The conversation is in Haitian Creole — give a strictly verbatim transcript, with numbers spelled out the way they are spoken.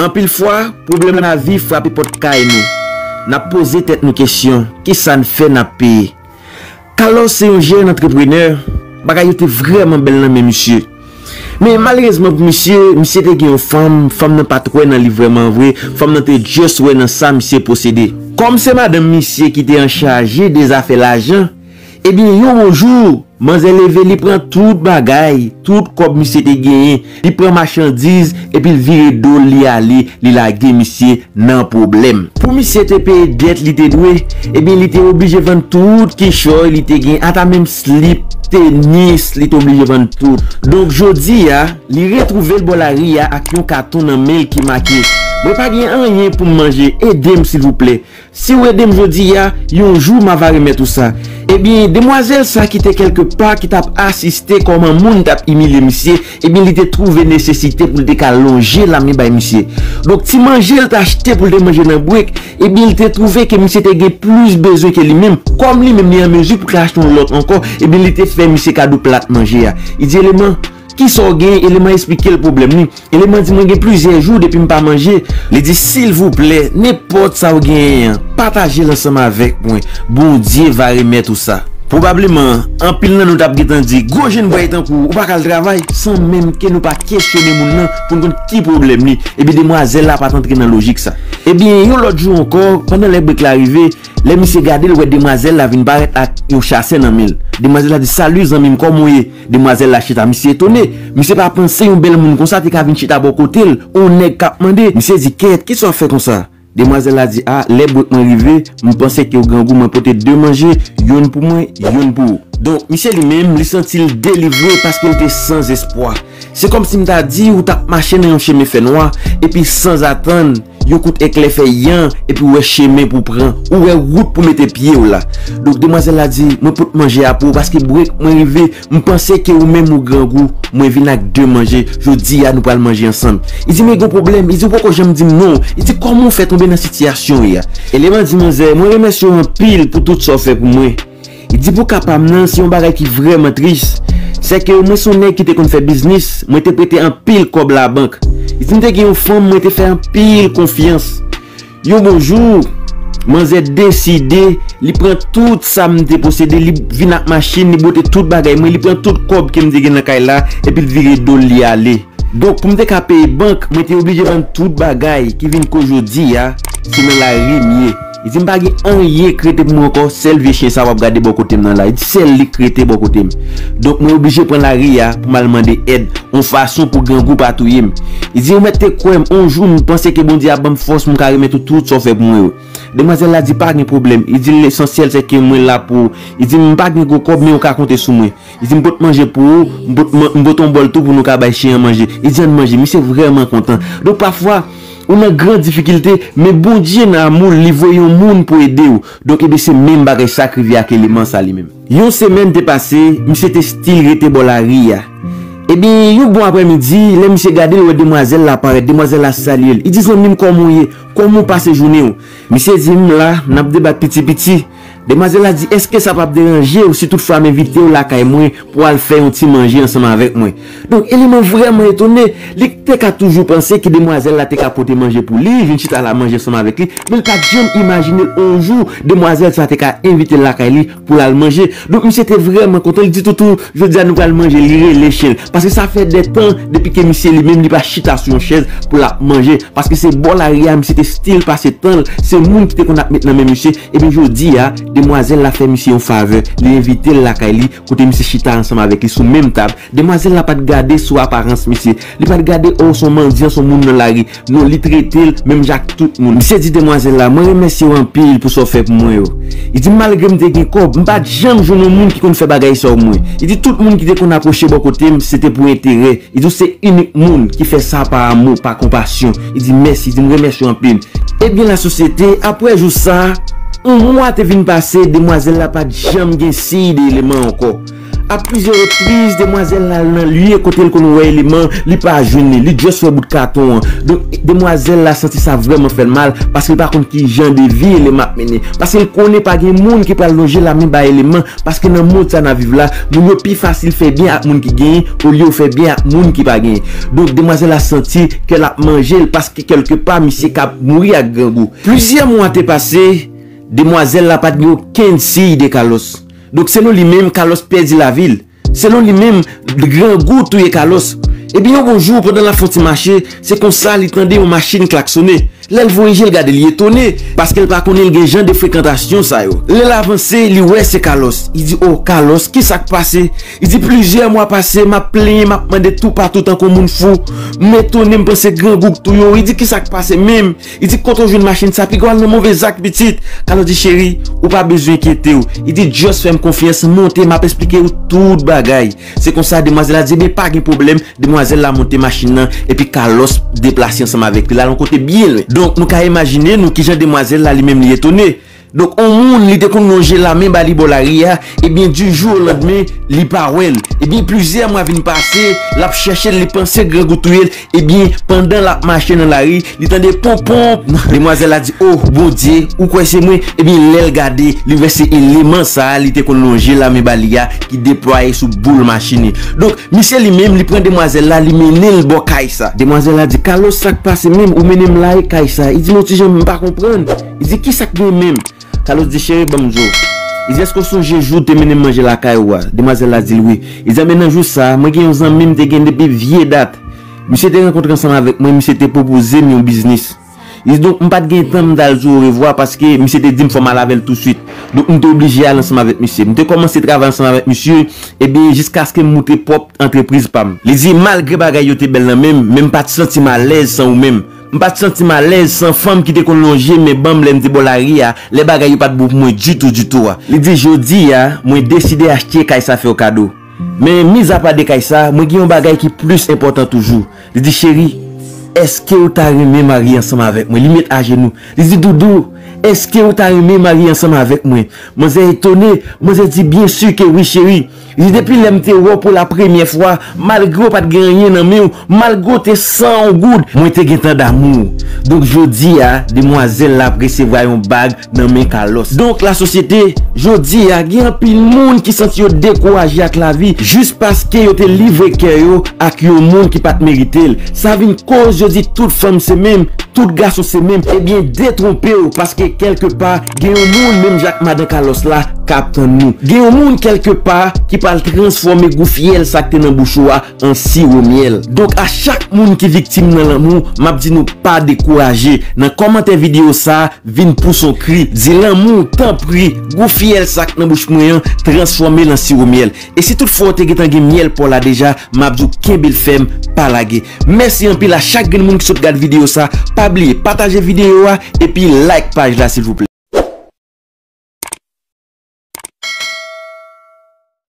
Anpil fwa, pwoblèm lavi frape pòt kay nou. N ap poze tèt nou kesyon, kisa n fè n ap peye? Carlos se yon jèn antreprenè, bagay yo te vrèman bèl nan men misye. Men malerezman pou misye, misye te gen yon fanm, fanm nan pa t wè nan li vrèman vre, fanm nan te just wè nan sa misye posede. Kòm se madanm misye ki te anchaje de zafè lajan, ebyen yon bon jou, manzè leve li pran tout bagay, tout kòb misye te genyen, li pran machandiz, epi l vire do l li ale, li lage misye nan pwoblèm. Pou misye te peye dèt li te dwe, ebyen li te oblije vann tout kichòy li te gen, ata menm slip, tenis, li te oblije vann tout. Donk jodi a, li retwouve l bò lari a ak yon katon nan men l ki make, "Mwen pa gen anyen pou m manje, ede m silvouplè." Si w ede m jodi a, yon jou m ava remèt ou sa. Ebyen, demwazèl sa ki te kèlke pa, ki t ap asiste kòman moun t ap imilye misye, ebyen, li te twouve nesesite pou l te ka lonje lanmen bay misye. Donk, ti manje l t achte pou l te manje nan brek, ebyen, li te twouve ke misye te gen plis bezwen ke li menm. Kòm li menm li an mezi pou l ka achte yon lòt ankò, ebyen, li te fè misye kado plat manje a. Li di, "Eleman, kisa w gen?" Eleman esplike l pwoblèm li. Eleman di, "Mwen gen plizyè jou depi m pa manje." Li di, "Silvouplè, nenpòt sa w genyen an, pataje l ansanm avèk mwen. Bondye va remèt ou sa." Pwobableman, anpil nan nou t ap gentan di, "Gwo jènbway tankou w, ou pa ka al travay?" San menm ke nou pa kesyone moun nan pou n konn ki pwoblèm li. Ebyen, demwazèl la pa t antre nan lojik sa. Ebyen, yon lòt jou ankò, pandan lè brek la rive, lè misye gade, l wè demwazèl la vin parèt ak yon chasè nan men l. Demwazèl la di, "Sali, zanmi m, kòman w ye?" Demwazèl la chita, misye etone. Misye pa panse yon bèl moun konsa te ka vin chita bò kote l, yon nèg k ap mande. Misye di, "Kèt, kisa w ap fè konsa?" Demwazèl la di, "A, lè brek mwen rive, m panse ke w grangou, mwen pote de manje, youn pou mwen, youn pou ou." Donk, misye li menm, li santi l delivre paske l te san espwa. Se kòmsi m ta di ou t ap mache nan yon chemen fènwa, epi sanzatann, yon kout eklè fè yan, epi w wè chemen pou pran, ou wè wout pou mete pye w la. Donk, demwazèl la di, "Mwen pot manje a pou ou, paske brek mwen rive, m panse ke ou menm ou grangou, mwen vin ak de manje, jodi a nou pral manje ansanm." Li di, "Men gen pwoblèm." Li di, "Ou poko janm di m non." Li di, "Kòman w fè tonbe nan sitiyasyon w ye a?" Eleman di, "Manzè, mwen remèsye w anpil pou tout sa w fè pou mwen." Li di, "Pou ka pa m nan, se yon bagay ki vrèman tris. Sèke mwen se yon nèg ki te konn fè biznis, mwen te prete anpil kòb labank." Li di, "M te gen yon fanm, mwen te fè anpil konfyans. Yon bon jou, manzè deside, li pran tout sa m te posede, li vin ak machin, li bote tout bagay mwen, li pran tout kòb ke m te gen nan kay la, epi l vire do l li ale. Donk, pou m te ka peye bank, mwen te oblije vann tout bagay ki vin koz jodi a, se nan lari m ye." Li di, "M pa gen anyen k rete pou mwen ankò, sèl vye chen sa w ap gade bò kote m nan la." Li di, "Sèl li k rete bò kote m. Donk, mwen oblije pran lari a pou m al mande èd, yon fason pou grangou pa touye m." Li di, "Ou mèt te kwè m, yon jou m panse ke Bondye ap ban m fòs pou m ka remèt ou tout sa w fè pou mwen yo." Demwazèl la di, "Pa gen pwoblèm." Li di, "Lesansyèl se ke mwen la pou ou." Li di, "M pa gen gwo kòb, men ou ka konte sou mwen." Li di, "M pot manje pou ou, m pot man- m pot yon bòl tou pou nou ka bay chen an manje." Li di, "Ann manje." Misye vrèman kontan. Donk, pafwa, ou nan gran difikilte, men Bondye nan amou l, li voye yon moun pou ede w. Donk, ebyen, se menm bagay sa k rive ak eleman sa li menm. Yon semèn te pase, misye te still rete bò lari a. Ebyen, yon bon aprèmidi, lè misye gade, l wè demwazèl la parèt, demwazèl la salye l. Li di, "Zanmi m, kòman w ye? Kòman w pase jounen w?" Misye di, "M la, n ap debat piti piti." Demwazèl la di, "Èske sa p ap deranje w si toutfwa m envite w lakay mwen pou w al fè yon ti manje ansanm avèk mwen?" Donk, eleman vrèman etone, li te ka toujou panse ke demwazèl la te ka pote manje pou li, vin chita la manje ansanm avèk li, men l pa t janm imajine l yon jou demwazèl sa te ka envite l lakay li pou l al manje. Donk, misye te vrèman kontan, li di, "Toutou, jodi a nou pral manje," li rele chen l. Paske sa fè de tan depi ke misye li menm li pa chita sou yon chèz pou l ap manje. Paske se bò lari a, misye te still pase tan l, se moun ki te konn ap met nan men misye. Ebyen, jodi a, demwazèl la fè misye yon favè. Li envite l lakay li, kote misye chita ansanm avèk li sou menm tab. Demwazèl la pa t gade sou aparans misye. Li pa t gade, o, s on mandyan, s on moun nan lari. Non, li trete l menm jan ak tout moun. Misye di demwazèl la, "Mwen remèsye w anpil pou sa w fè pou mwen yo." Li di, "Malgre m te gen kòb, m pa t janm jwenn yon moun ki konn fè bagay sa pou mwen." Li di, "Tout moun ki te konn apwoche bò kote m, se te pou enterè." Li di, "Ou se inik moun ki fè sa pa amou, pa konpasyon." Li di, "Mèsi," li di, "M remèsye w anpil." Ebyen, lasosyete, apre jou sa, yon mwa te vin pase, demwazèl la pa t janm gen siy de eleman ankò. A plizyè repriz, demwazèl la al nan lye kote l konn wè eleman, li pa jwenn li, li just wè bout katon an. Donk, demwazèl la santi sa vrèman fè l mal, paske l pa konn ki jan de vi eleman ap mennen. Paske l konnen pa gen moun ki pral lonje lamen bay eleman, paske nan mond sa n ap viv la, moun yo pi fasil fè byen ak moun ki genyen, olye yo fè byen ak moun ki pa genyen. Donk, demwazèl la santi kè l ap manje l, paske kèlkepa, misye ka ap mouri ak grangou. Plizyè mwa te pase, demwazèl la pa t gen okenn siy de Carlos. Donk, selon li menm, Carlos pèdi lavi l. Selon li menm, grangou touye Carlos. Ebyen, yon bon jou, pandan l ap fè yon ti mache, se konsa li tande yon machin klaksonnen. Lè l voye je l gade, li etone, paske l pa konnen l gen jan de frekantasyon sa yo. Lè l avanse, li wè se Carlos. Li di, "O, Carlos, ki sa k pase?" Li di, "Plizyè mwa pase, m ap plenyen, m ap mande toupatou tankou moun fou. M etone, m panse grangou k touye w." Li di, "Ki sa k pase menm?" Li di, "Kote w jwenn machin sa? Piga w al nan move zak, pitit." Carlos di, "Cheri, ou pa bezwen enkyete w." Li di, "Just fè m konfyans, monte, m ap esplike w tout bagay." Se konsa, demwazèl la di, "Ebyen, pa gen pwoblèm." Demwazèl la monte machin nan, epi Carlos deplase ansanm avèk li, l al yon kote byen lwen. Donk, nou ka imajine nou kijan demwazèl la, li menm, li etone. Donk, yon moun li te konn lonje lamen ba li bò lari a, ebyen, di jou o landmen, li pa wè l. Ebyen, plizyè mwa vin pase, l ap chèche l, li panse grangou touye l. Ebyen, pandan l ap mache nan lari, li tande ponp ponp. Demwazèl la di, "O, Bondye, ou kwè se mwen?" Ebyen, lè l gade, li wè se eleman sa a li te konn lonje lamen ba li a ki deplwaye sou boul machin li. Donk, misye li menm, li pran demwazèl la, li mennen l bò kay sa. Demwazèl la di, "Carlos, sa k pase menm? Ou mennen m la e kay sa?" Li di, "Non, ti jan, m pa konprann." Li di, "Ki sa k gen menm?" Carlos di, "Cheri, ban m di w." Li di, "Èske w sonje jou w te mennen m manje lakay ou a?" Demwazèl la di l, "Wi." Li di, "Anben, nan jou sa a, mwen gen yon zanmi m te gen depi vye dat. Misye te rankontre ansanm avèk mwen, misye te pwopoze m yon biznis." Li di, "Donk, m pa t gen tan m t al di w orevwa paske misye te di m fò m al avè l touswit. Donk, m te oblije al ansanm avèk misye. M te kòmanse travay ansanm avèk misye, ebyen, jiskaske m moute pwòp antrepriz pa m." Li di, "Malgre bagay yo te bèl nan men m, men m pa t santi m alèz san ou menm. M pa t santi m alèz san fanm ki te konn lonje men ban m lè m te bò lari a, lè bagay yo pa t bon pou mwen ditou, ditou a." Li di, "Jodi a, mwen deside achte kay sa fè w kado. Men, mizapa de kay sa, mwen gen yon bagay ki plis enpòtan toujou." Li di, "Cheri, èske w ta renmen marye ansanm avèk mwen?" Li met ajenou. Li di, "Doudou, èske w ta renmen marye ansanm avèk mwen?" Manzè etone, manzè di, "Byen si ke wi, cheri." Li di, "Depi lè m te wè w pou la premyè fwa, malgre w pa t gen anyen nan men w, malgre w te san yon goud, mwen te gentan damou w." Donk, jodi a, demwazèl la ap resevwa yon bag nan men Carlos. Donk, lasosyete, jodi a, gen anpil moun ki santi yo dekouraje ak lavi, jis paske yo te livre kè yo ak yon moun ki pa t merite l. Sa vin koz yo di tout fanm se menm, tout gason se menm. Ebyen, detwonpe w, paske kèlkepa, gen yon moun menm jan ak madan Carlos la k ap tann nou. Gen yon moun kèlkepa ki pral transfòme gou fyèl sa k te nan bouch ou a an siwo myèl. Donk, a chak moun ki viktim nan lanmou, m ap di nou pa dekouraje. Nan kòmantè videyo sa a, vin pouse yon kri, di, "Lanmou, tanpri, gou fyèl sa k nan bouch mwen an, transfòme l an siwo myèl." E si toutfwa w te gentan gen myèl pa w la deja, m ap di w kenbe l fèm, pa lage. Mèsi anpil a chak grenn moun ki sot gad videyo sa. Pa bliye pataje videyo a epi like paj la, silvouplè.